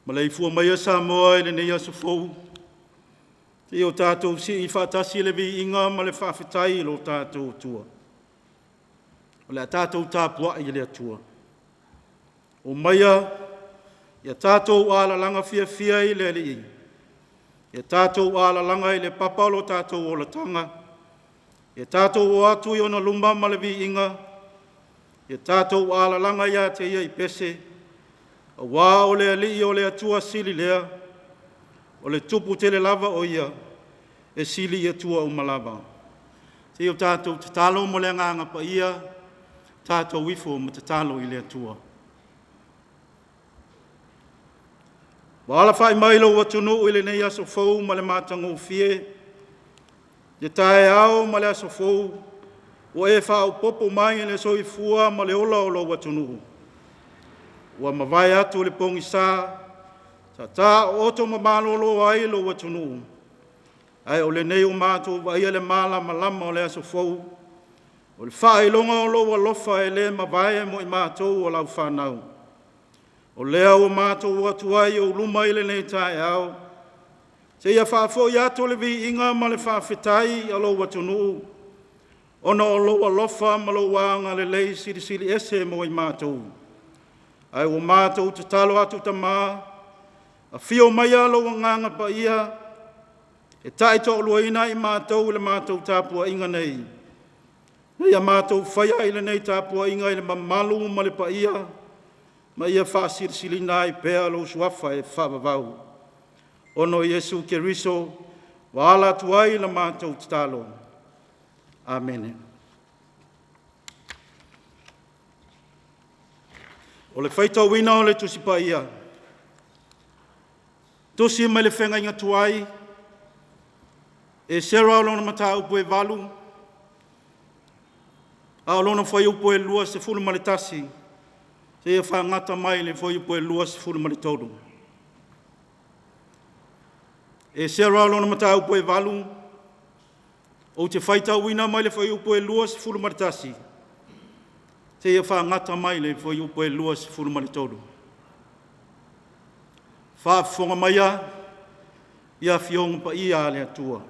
Maleifua maia Samoa i lenei aso fou, seia o tatou sii faatasi le viiga ma le faafetai i lo tatou Atua. O le a tatou tapuai i le Atua. Omaia, ia tatou alalaga fiafia i le Alii, ia tatou alalaga i le papa o lo tatou olataga, ia tatou o atu i ona luma ma le viiga, ia tatou alalaga ia te Ia i pese, aua o le Alii o le Atua sili lea, o le Tupu tele lava o Ia, e sili i Atua uma lava. Se i o tatou tatalo mo le Agaga Paia, tatou ifo ma tatalo i le Atua. Ua alafai mai lou atunuu i lenei aso fou ma le matagofie, le taeao ma le aso fou ua e faaopoopo mai le soifua ma le ola o lou atunuu. Ua mavae atu le pogisa, sa taooto ma malolo ai lou atunuu, ae o lenei ua matou vaaia le malamalama o le aso fou, o le faailoga o lou alofa e le mavae mo i matou o lau fanau. O lea ua matou o atu ai i ou luma i lenei taeao, seia faafoi atu le viiga ma le faafetai a lou atunuu, ona o lou alofa ma lou agalelei silisili ese mo i matou. Ae ua matou tatalo atu Tama, afio maia lou Agaga Paia e taitoaluaina i matou i le matou tapuaiga nei, ina ia matou faia i lenei tapuaiga i le mamalu ma le paia, ma ia faasilisiliina ai pea lou Suafa e faavavau, ona o Iesu Keriso ua ala atu ai la matou tatalo. Amene. O le faitauina o le Tusi Paia, tusi mai le feagaiga tuai, Esera o lona mataupu e 8, a o lona fuaiupu e 21 seia fagata mai i le fuaiupu e 23. Esera o lona mataupu e 8, ou te faitauina mai le fuaiupu e 21 seia fagata mai le fuaiupu e 23. Faafofoga maia i Afioga Paia a le Atua.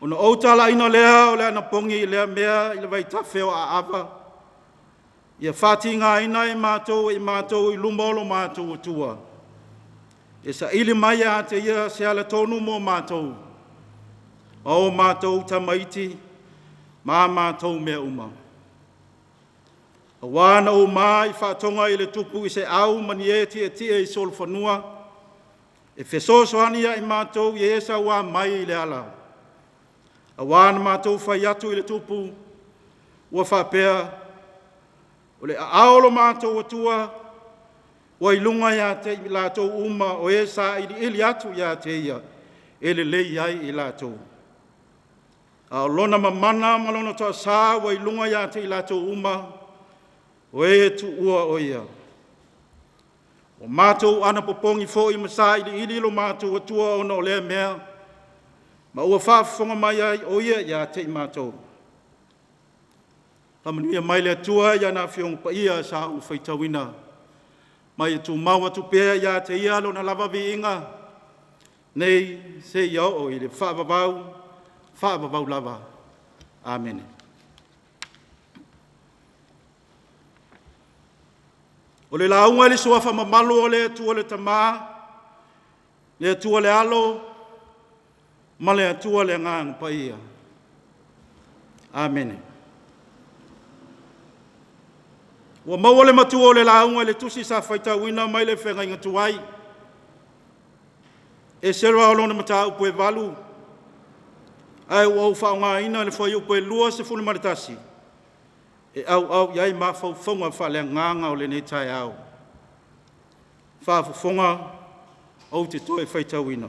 Ona ou talaiina lea o le anapogi i lea mea i le vaitafe o Aava, ia faatigaina ai matou e i matou i luma o lo matou Atua, e saili mai ia te Ia se alatonu mo matou, ma o matou tamaiti ma a matou mea uma. Aua na ou ma i faatoga i le tupu i se au ma ni e tietie i solofanua, e fesoasoani ia i matou i e saua mai i le ala. Aua na matou fai atu i le tupu, ua faapea, “O le aao o lo matou Atua ua i luga ia te i latou uma o e sailiili atu ia te Ia e lelei ai i latou. A o lona mamana ma lona toasa ua i luga ia te i latou uma o e tuua o Ia.” Ua matou anapopogi foi ma sailiili lo matou Atua ona o lea mea, ma ua faafofoga mai ai o Ia ia te i matou. Faamanuia mai le Atua i ana Afioga Paia sa ou faitauina, ma ia tumau atu pea ia te Ia lona lava viiga, nei seia oo i le faavavau, faavavau lava. Amene. O le lauga i le Suafa mamalu o le Atua le Tama, le Atua le Alo ma le Atua le Agaga Paia. Amene. Ua maua le matua o le lauga i le tusi sa faitauina mai le feagaiga tuai. Esera o lona mataupu e 8, ae ua ou faaaogaina le fuaiupu e 21 e auau i ai mafaufauga faaleagaga o lenei taeao. Faafofoga ou te toe faitauina.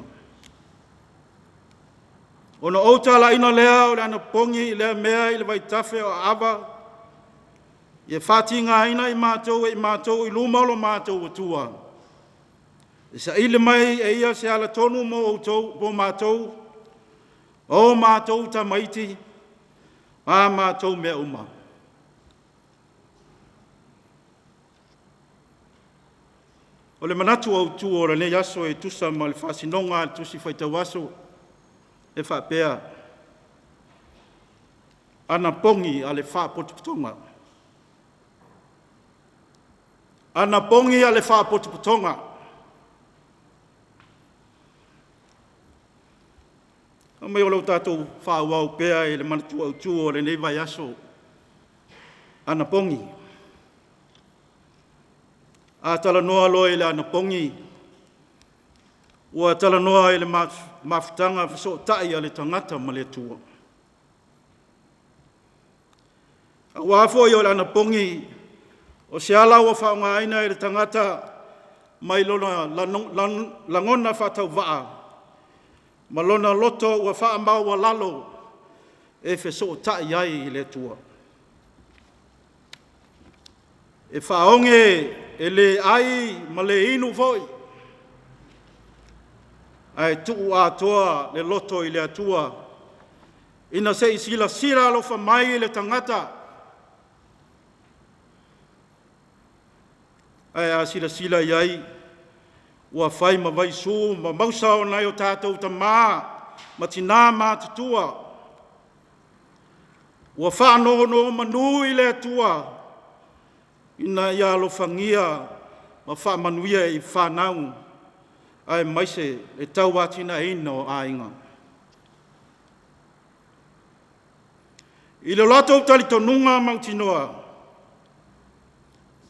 Ona ou talaiina lea o le anapogi i lea mea i le vaitafe o Aava, ia faatigaina i matou e i matou i luma o lo matou Atua, e saili mai e ia se alatonu mo outou, mo matou, o matou tamaiti, a matou mea uma. O le manatu autu o lenei aso e tusa ma le faasinoga a le Tusi Faitau Aso e faapea, anapogi a le Faapotopotoga. Anapogi a le Faapotopotoga. Fai mai o lo o tatou faaauau pea i le manatu autu o lenei vaiaso, anapogi. A talanoa loa i le anapogi, ua talanoa i le mafutaga fesootai a le tagata ma le Atua. Aua foi o le anapogi, o se ala ua faaaogaina e le tagata mai lona lagona faatauvaa ma lona loto ua faamaualalo e fesootai ai i le Atua. E faaoge e le ai ma le inu foi, ae tuu atoa le loto i le Atua ina se i silasila alofa mai i le tagata. Ae a silasila i ai, ua fai ma vaisu ma mausa o nai o tatou tama ma tina matutua, ua faanonomanu i le Atua ina ia alofagia ma faamanuia i fanau aemaise le tauatiaeina o aiga. I lo latou talitonuga mautinoa,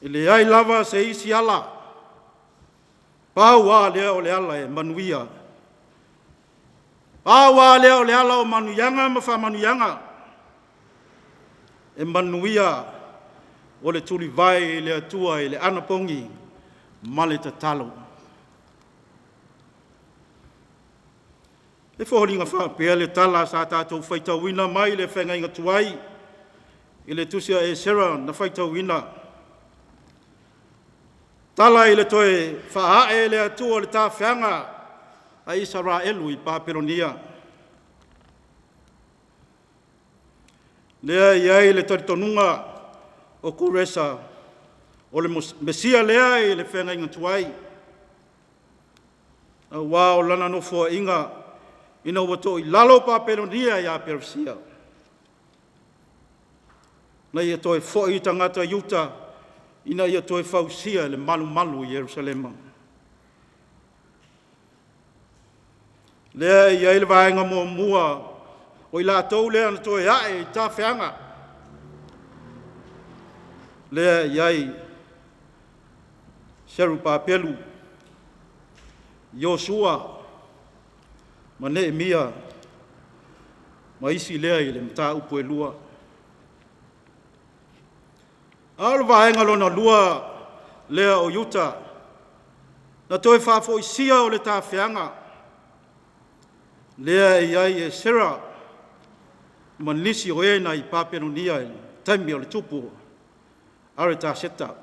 e leai lava se isi ala, pau lava lea o le ala e manuia. Pau lava lea o le ala o manuiaga ma faamanuiaga, e manuia o le tulivae i le Atua i le anapogi ma le tatalo. E foliga faapea le tala sa tatou faitauina mai le feagaiga tuai i le tusi a Esera na faitauina. Tala i le toe faaae e le Atua o le tafeaga a Isaraelu i Papelonia. Lea e i ai le talitonuga o Kuresa o le Mesia lea i le feagaiga tuai, aua o lana nofoaiga ina ua toilalo Papelonia ia Peresia, ina ia toe foi tagata Iuta ina ia toe fausia le malumalu i Ierusalema. Lea e i ai le vaega muamua o i latou lea na toe ae i tafeaga, lea e i ai Serupapelu, Iosua ma Neemia ma isi lea i le mataupu e 2. A o le vaega lona lua lea o Iuta, na toe faafoisia o le tafeaga, lea e i ai Esera ma nisi o e nai Papelonia i le taimi o le tupu o Aritaseta,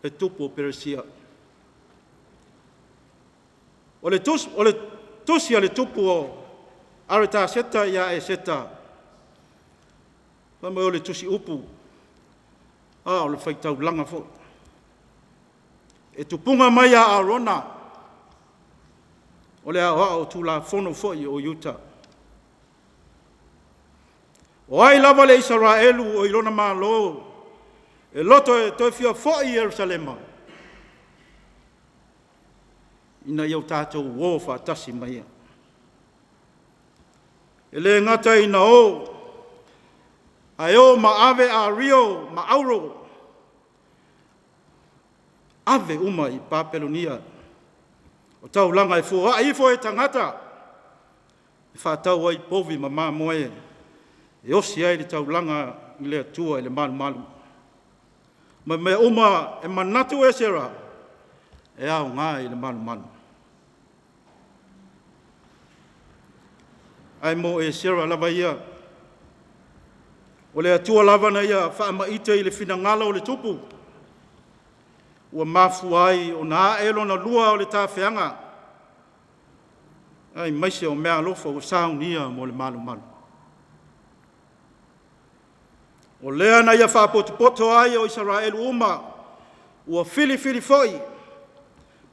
le tupu o Peresia. O le tusi a le tupu o Aritaseta ia Eseta, fai mai o le tusiupu, a o le faitaulaga foi. E tupuga mai ia Arona, o le aoao tulafono foi o Iuta. O ai lava le Isaraelu o i lona malo e loto e toe fia foi i Yerusalema, ina ia o tatou o faatasi ma ia. E le gata ina o, ae o ma ave ario ma auro, ave uma i Papelonia, o taulaga e foai ifo e tagata e faatau ai povi ma mamoe e osi ai le taulaga i le Atua i le malumalu. Ma mea uma e manatu Esera e aoga i le malumalu. Ae mo Esera lava ia, o le Atua lava na ia faamaite i le finagalo o le tupu, ua mafua ai ona ae lona lua o le tafeaga, aemaise o meaalofa ua saunia mo le malumalu. O lea na ia faapotopoto ai o Isaraelu uma, ua filifili foi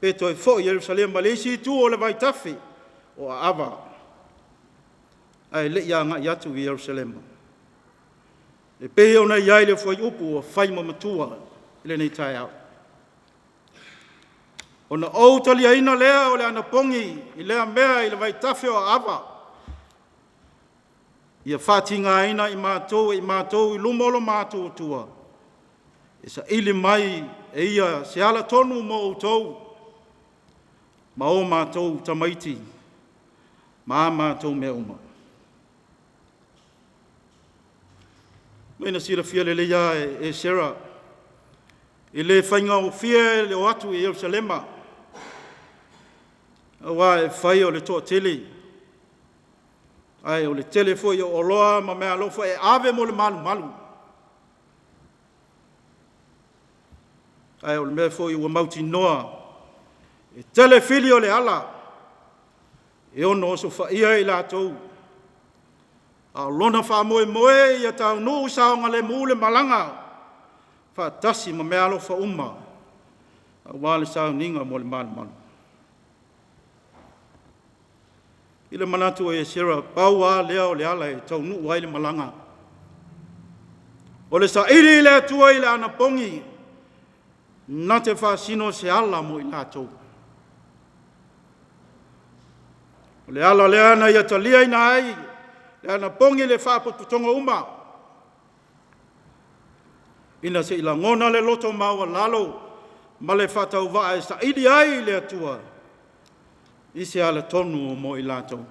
pe toe foi i Yerusalema i le isi itu o le vaitafe o Aava, ae le i agai atu i Yerusalema. E pei ona i ai le fuaiupu ua fai ma matua i lenei taeao. Ona ou taliaina lea o le anapogi i lea mea i le vaitafe o Aava, ia faatigaina i matou e i matou i luma o lo matou Atua, e saili mai e ia se alatonu mo outou ma o matou tamaiti ma a matou mea uma. Mai na silafia lelei lava e Esera, e le faigofie le o atu i Yerusalema, aua e fai o le toatele, ae o le tele foi o oloa ma meaalofa e ave mo le malumalu. Ae o le mea foi ua mautinoa, e tele fili o le ala e ono osofaia ai i latou, a o lona faamoemoe ia taunuu saogalemu le malaga faatasi ma meaalofa uma aua le sauniga mo le malumalu. I le manatu o Esera, pau lava lea o le ala e taunuu ai le malaga, o le saili i le Atua i le anapogi na te faasino se ala mo i latou. O le ala lea na ia taliaina ai le anapogi le faapotopotoga uma, ina se i lagona le loto maualalo ma le faatauvaa e saili ai i le Atua i se alatonu mo i latou.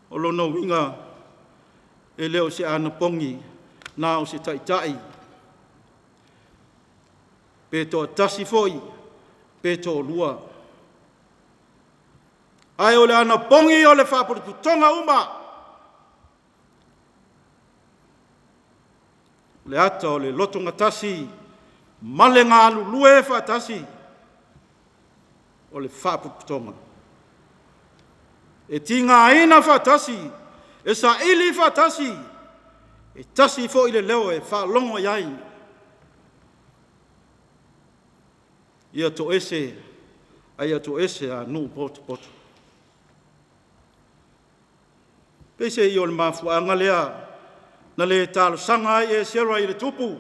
O lona uiga, e le o se anapogi na o se taitai, pe toatasi foi pe toalua, ae o le anapogi o le faapotopotoga uma. O le ata o le lotogatasi ma le galulue faatasi, o le faapotopotoga. E tigaina faatasi, e saili faatasi, e tasi foi le leo e faalogo i ai. Ia toese, a ia toese a nuu potopoto. Peiseai o le mafuaaga lea na le talosaga ai Esera i le tupu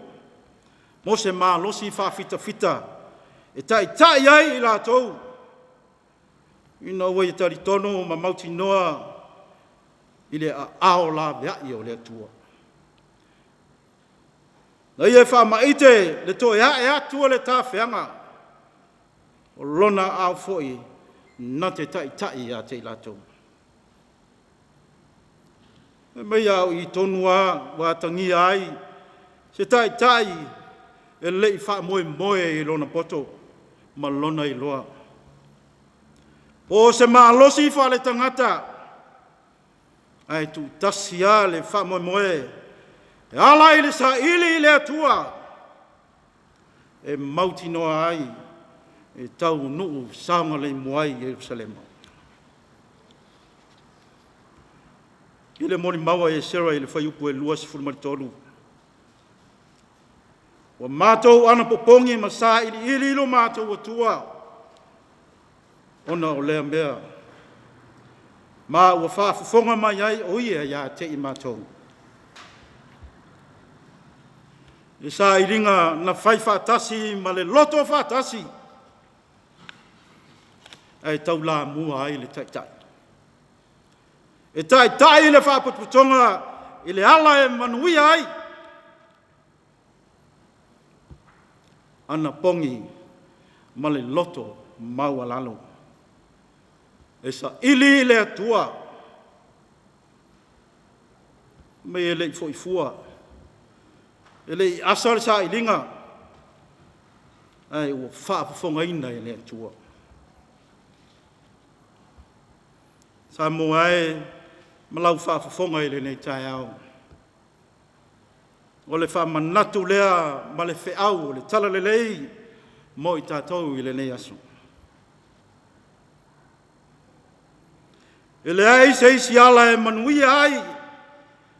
mo se malosi faafitafita e taitai ai i latou, ina ua ia talitonu ma mautinoa i le aao laveai o le Atua. Na ia faamaite le toe ae atu o le tafeaga, o Lona aao foi na te taitai ia te i latou. Fai mai a o i tonu lava ua atagia ai se taitai e le i faamoemoe i lona poto ma lona iloa, po o se malosi faaletagata, ae tuutasi lava le faamoemoe e ala i le saili i le Atua e mautinoa ai e taunuu saogalemu ai i Yerusalema. I le molimau a Esera i le fuaiupu e 23, ua matou anapopogi ma sailiili lo matou Atua ona o lea mea, ma ua faafofoga mai ai o Ia ia te i matou. I sailiga na fai faatasi ma le loto faatasi, ae taulamua ai le Taitai. E taitai le faapotopotoga i le ala e manuia ai anapogi ma le loto maualalo. E saili i le Atua. Mai e le i foi fua, e le i asa le sailiga, ae ua faafofogaina e le Atua. Samoa e ma lau faafofoga i lenei taeao, o le faamanatu lea ma le feau o le talalelei mo i tatou i lenei aso. E leai se isi ala e manuia ai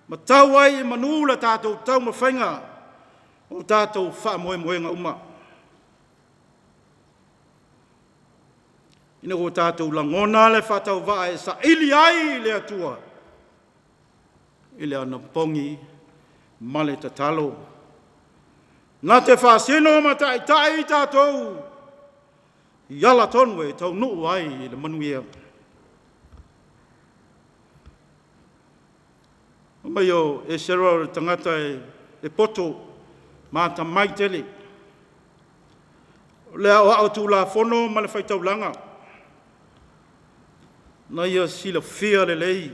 ma tau ai i manu le tatou taumafaiga o tatou faamoemoega uma, ina ua tatou lagona le faatauvaa e saili ai i le Atua i le anapogi ma le tatalo. Na te faasino ma taitai i tatou i ala tonu e taunuu ai i le manuia. Fai mai o Esera o le tagata e poto ma atamai tele. O le aoao Tulafono ma le faitaulaga, na ia silafia lelei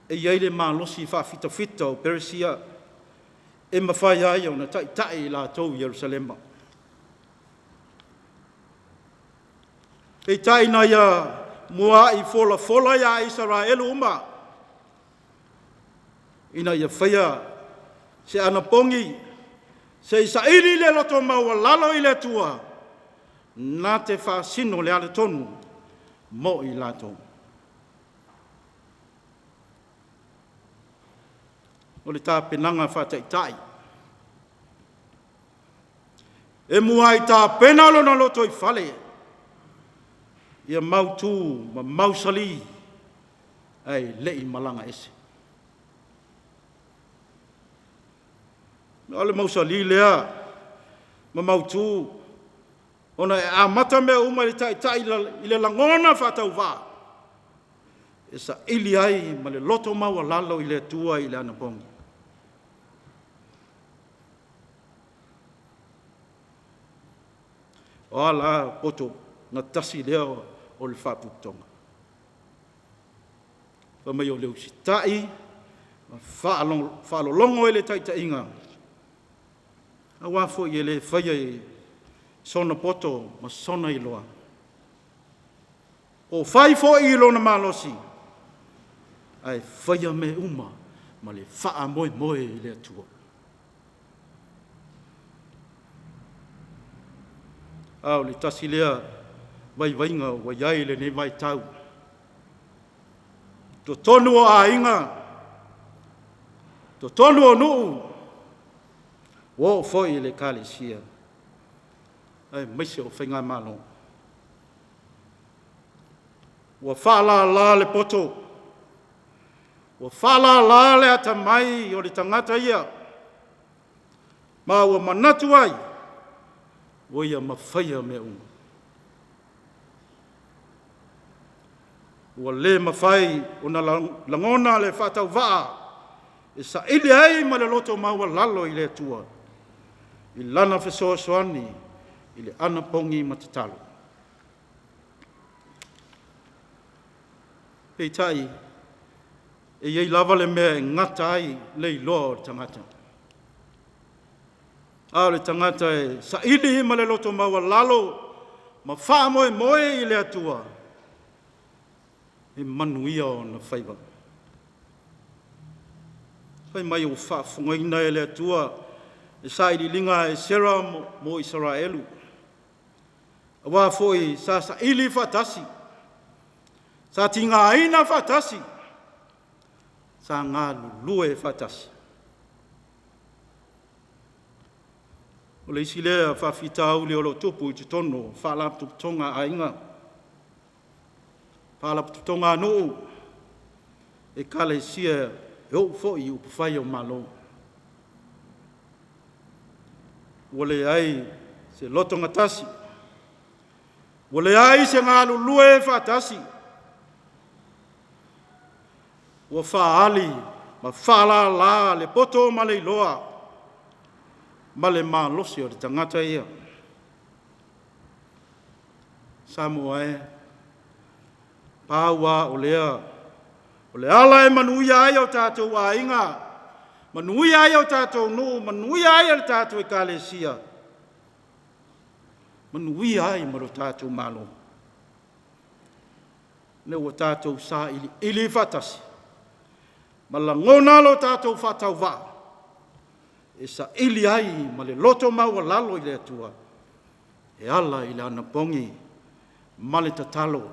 e i ai le malosi faafitafita o Peresia e mafai ai ona taitai i latou i Yerusalema. Peitai na ia muai folafola ia Isaraelu uma ina ia faia se anapogi se i saili le loto maualalo i le Atua na te faasino le alatonu mo i latou. O le tapenaga faataitai. E muai tapena lona lotoifale ia mautu ma mausali ae le i malaga ese. O le mausali lea ma mautu ona e amata mea uma i le taitai i le lagona faatauvaa e saili ai ma le loto maualalo i le Atua i le anapogi. O a la poto gatasi lea o le faapotopotoga? Fai mai o le usitai ma faalologo i le taitaiga, aua foi e le faia i sona poto ma sona iloa, po o fai foi i lona malosi, ae faia mea uma ma le faamoemoe i le Atua. A o le tasi lea vaivaiga ua i ai i lenei vaitau, i totonu o aiga, totonu o nuu, ua oo foi i le Ekalesia, aemaise o faigamalo. Ua faalala le poto, ua faalala le atamai o le tagata ia, ma ua manatu ai, ua ia mafaia mea uma. Ua le mafai ona lagona le faatauvaa e saili ai ma le loto maualalo i le Atua i Lana fesoasoani i le anapogi ma tatalo. Peitai, e i ai lava le mea e gata ai le iloa o le tagata. A o le tagata e saili ma le loto maualalo ma faamoemoe i le Atua, e manuia ona faiva. Fai mai ua faafofogaina e le Atua le sailiiliga a Esera mo Isaraelu, aua foi sa saili faatasi, sa tigaina faatasi, sa galulue faatasi. O le isi lea faafitauli o lo o tupu i totonu o faalapotopotoga a aiga, faalapotopotoga a nuu, ekalesia, e oo foi i upufai o Malo. Ua leai se lotogatasi, ua leai se galulue faatasi, ua faaali ma faalala le poto ma le iloa ma le malosi o le tagata ia. Samoa e, pau lava o lea O le ala e manuia ai o tatou aiga, manuia ai o tatou nuu, manuia ai le tatou ekalesia, manuia ai ma lo tatou Malo. Lea ua tatou sailiili faatasi ma lagona lo tatou faatauvaa e saili ai ma le loto maualalo i le Atua e ala i le anapogi ma le tatalo.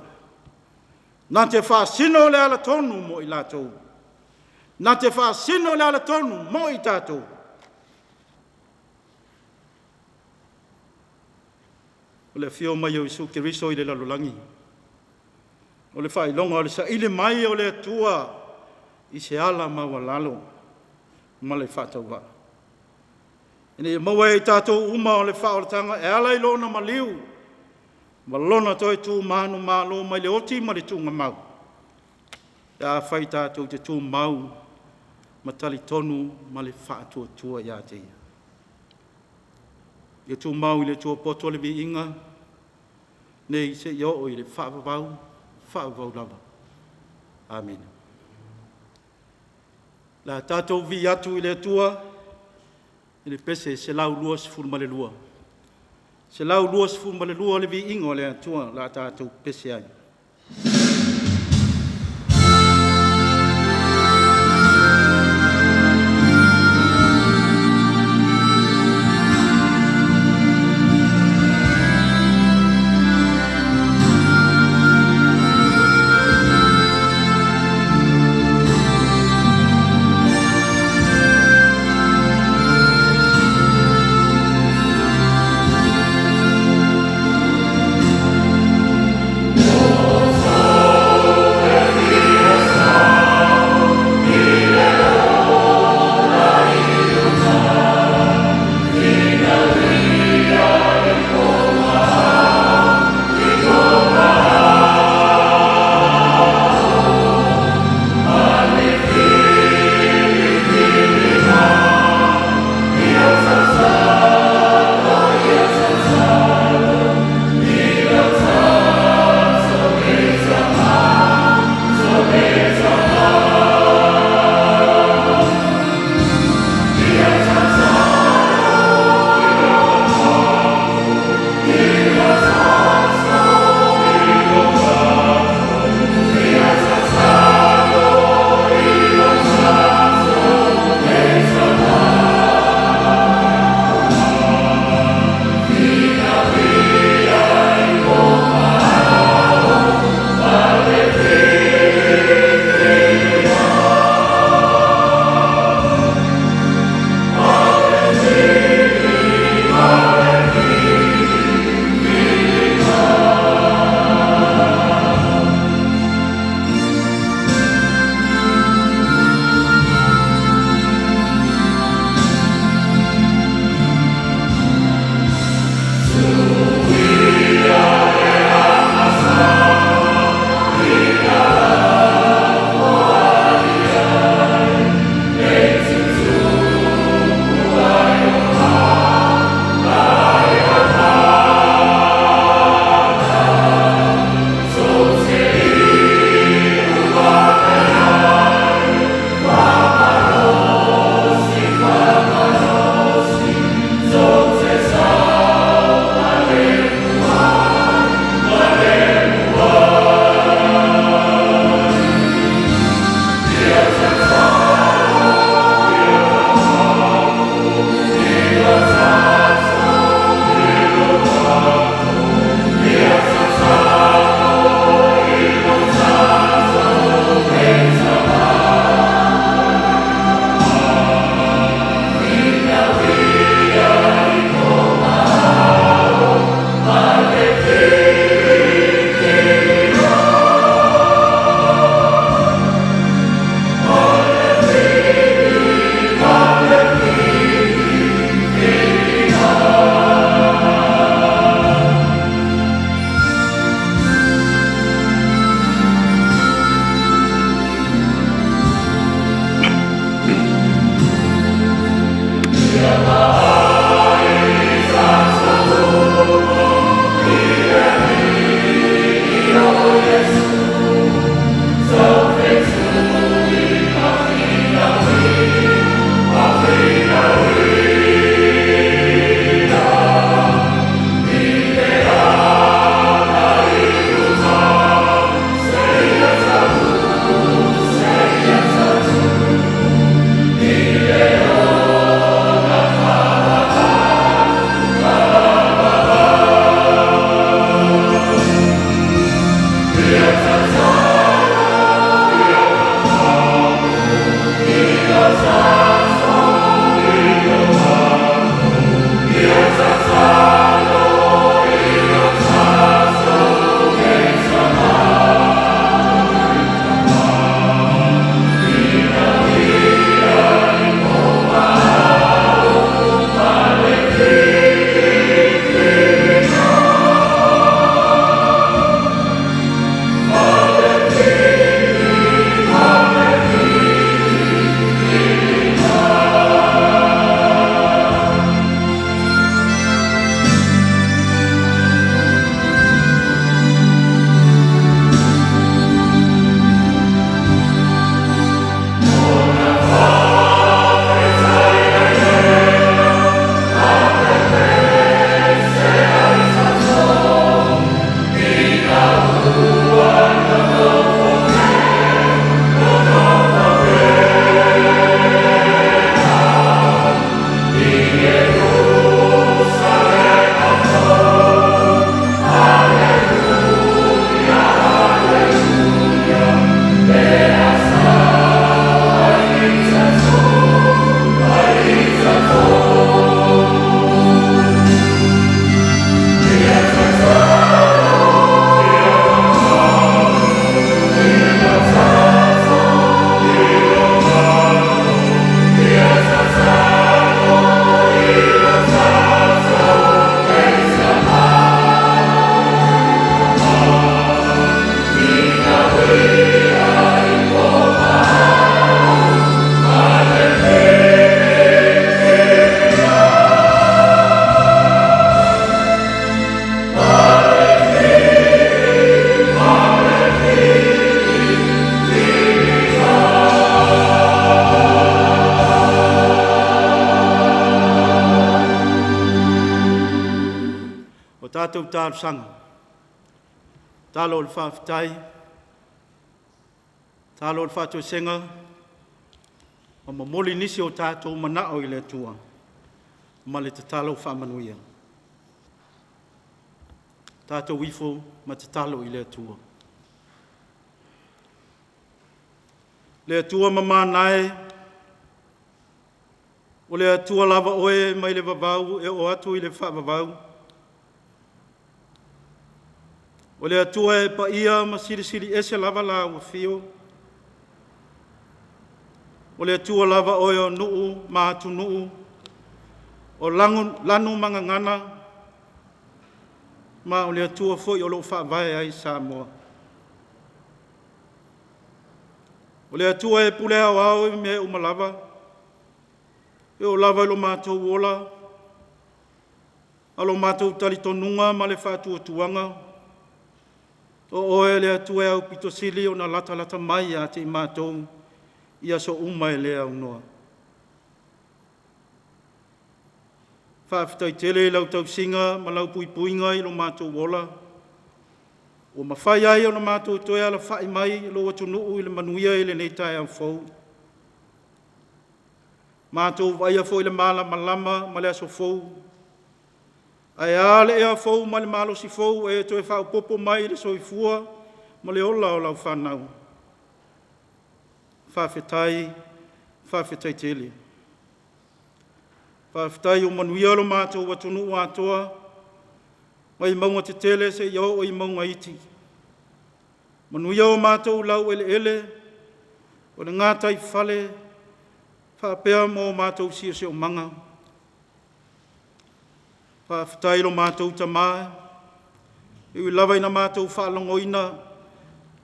Na te faasino le alatonu mo i latou, na te faasino le alatonu mo i tatou. O le afio mai o Iesu Keriso i le lalolagi, o le faailoga o le saili mai o le Atua i se ala maualalo ma le faatauvaa, ina ia maua e i tatou uma le faaolataga e ala i Lona maliu ma Lona toe tu manumalo mai le oti ma le tuugamau, pe afai tatou te tumau ma talitonu ma le faatuatua ia te Ia. Ia tumau i le Atua poto le viiga nei seia oo i le faavavau, faavavau lava. Amene. O le a tatou vivii atu i le Atua i le pese 122. 122 le viiga o le Atua o le a tatou pepese ai. Tatou talosaga, tatalo o le faafetai, tatalo o le faatoesega, ma momoli nisi o tatou manao i le Atua ma le tatalo faamanuia. Tatou ifo ma tatalo i le Atua. Le Atua mamana e, o le Atua lava Oe mai le vavau e oo atu i le faavavau. O le Atua e paia ma silisili ese lava Lau afio. O le Atua lava Oe o nuu ma atunuu, o lanu ma gagana, ma o le Atua foi o lo o faavae ai Samoa. O le Atua e pule aoao i mea uma lava, e oo lava i lo matou ola, a lo matou talitonuga ma le faatuatuaga, o Oe le Atua e aupito sili ona latalata mai ia te i matou i aso uma e le aunoa. Faafetai tele i lau tausiga ma lau puipuiga i lo matou ola, ua mafai ai ona matou toe alafai mai i lou atunuu i le manuia i lenei taeao fou. Matou vaaia foi le malamalama ma le aso fou, ae a le ea fou ma le malosi fou ua e toe faaopoopo mai i le soifua ma le ola o lau fanau. Faafetai, faafetai tele. Faafetai ua manuia lo matou atunuu atoa, mai mauga tetele seia oo i mauga iti. Manuia o matou laueleele, o le gataifale faapea ma o matou siosiomaga. Faafetai i lo matou Tama, e ui lava ina matou faalogoina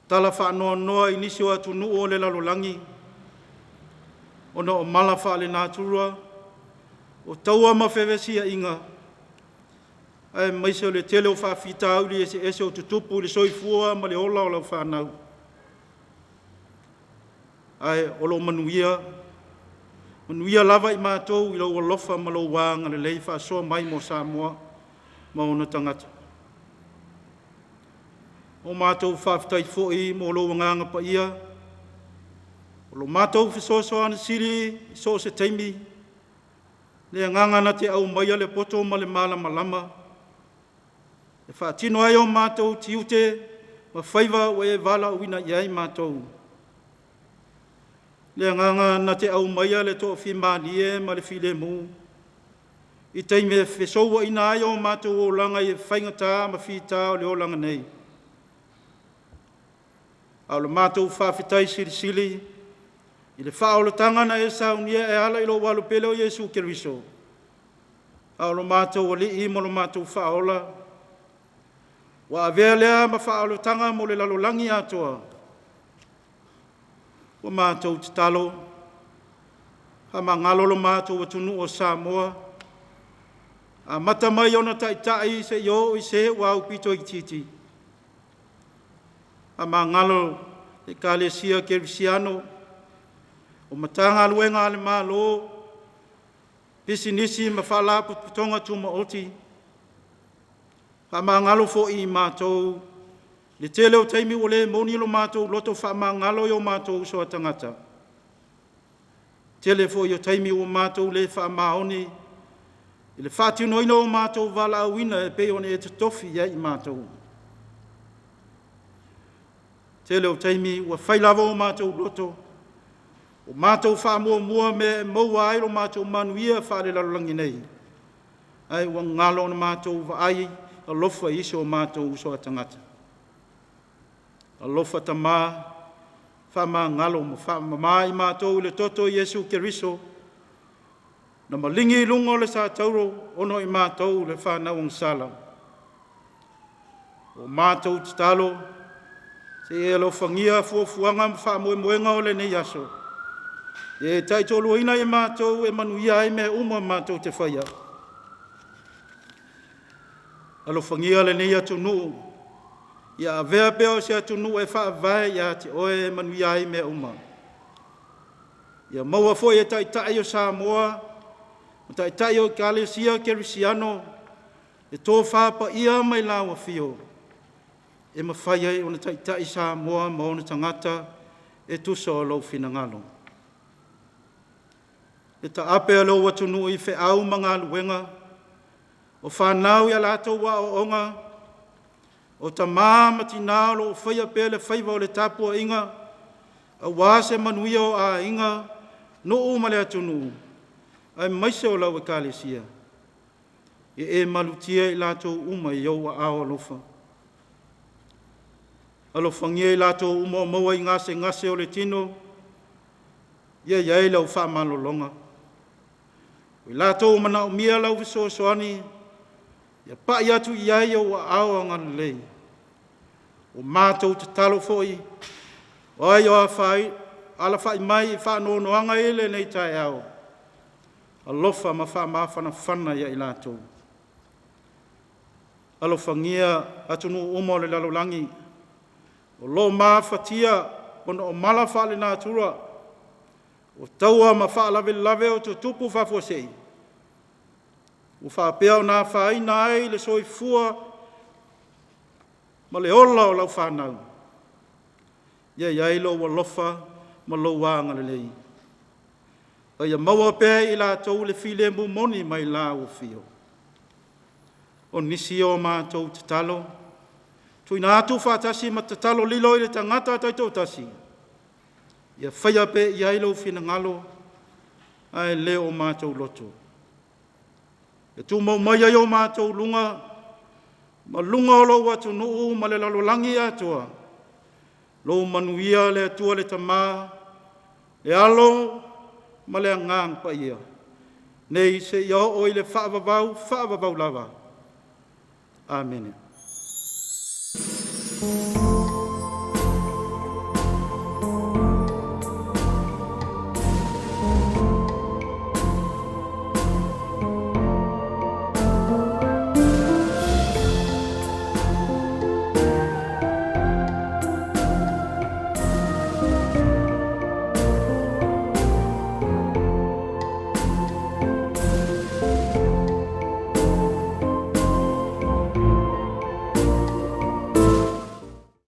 tala faanoanoa i nisi o atunuu o le lalolagi ona o mala faalenatura, o taua ma fevesiaiga, aemaise o le tele o faafitauli eseese o tutupu i le soifua ma le ola o lau fanau, ae o lo o manuia, manuia lava i matou i lou alofa ma lou agalelei faasoa mai mo Samoa ma ona tagata. Ua matou faafetai foi mo lou Agaga Paia, o lo matou fesoasoani sili i so o se taimi, le Agaga na te aumaia le poto ma le malamalama e faatino ai o matou tiute ma faiva ua e valaauina i ai matou. Le Agaga na te aumaia le toafimalie ma le filemu i taimi e fesouaina ai o matou olaga i faigata ma fita o le olaga nei. A o le matou faafetai silisili i le faaolataga na e saunia e ala i lou Alupele o Iesu Keriso, a o lo matou Alii ma lo matou Faaola, ua avea lea ma faaolataga mo le lalolagi atoa. Ua matou tatalo, faamagalo lo matou atunuu o Samoa, amata mai ona taitai seia oo i se ua aupito itiiti. Faamagalo le Ekalesia Kerisiano, o Matagaluega a le Malo, pisinisi ma Faalapotopotoga Tumaoti. Faamagalo foi i matou i le tele o taimi ua le moni lo matou loto faamagalo i o matou uso a tagata. Tele foi o taimi ua matou le faamaoni i le faatinoina o matou valaauina e pei ona e totofi i ai i matou. Tele o taimi ua fai lava o matou loto, ua matou faamuamua mea e maua ai lo matou manuia faalelalolagi nei, ae ua galo ona matou vaai alofa i isi o matou uso a tagata. Alofa Tama, faamagalo ma faamama i matou i le toto o Iesu Keriso, na maligi i luga o le satauro ona o i matou le fanau agasala. Ua matou tatalo, se i e alofagia fuafuaga ma faamoemoega o lenei aso, ia e taitoaluaina i matou e manuia ai mea uma matou te faia. Alofagia lenei atunuu, ia avea pea o se atunuu e faavae ia te Oe e manuia ai mea uma. Ia maua foi e Taitai o Samoa ma Taitai o Ekalesia Kerisiano Le tofa paia mai lau Afio e mafai ai ona taitai Samoa ma ona tagata e tusa o lou finagalo. Le taape a lou atunuu i feau ma galuega, o fanau i a latou aoaoga, o tama ma tina o lo o faia pea le faiva o le tapuaiga aua se manuia o aiga, nuu ma le atunuu, aemaise o lau Ekalesia. Ia e malutia i latou uma i ou aao alofa. Alofagia i latou uma o maua i gasegase o le tino, ia i ai lau faamalologa. O i latou o manaomia lau fesoasoani, ia pai atu i ai ou aao agalelei. Ua matou tatalo foi, o ai o alafai mai i faanoanoaga i lenei taeao, alofa ma faamafanafana ia i latou. Alofagia atunuu uma o le lalolagi o lo o mafatia ona o mala faalenatura, o taua ma faalavelave o tutupu faafuasei, ua faapea ona afaina ai le soifua ma le ola o lau fanau. Ia i ai lou alofa ma lou agalelei, a ia maua pea e i latou le filemu moni mai lau afio. O nisi o a matou tatalo, tuuina atu faatasi ma tatalo lilo i le tagata taitoatasi, ia faia pea i ai lou finagalo ae le o matou loto. Ia tumau maia i o matou luga ma luga o lou atunuu ma le lalolagi atoa lou manuia le Atua le Tama, le Alo ma le Agaga Paia, nei seia oo i le faavavau, faavavau lava. Amene.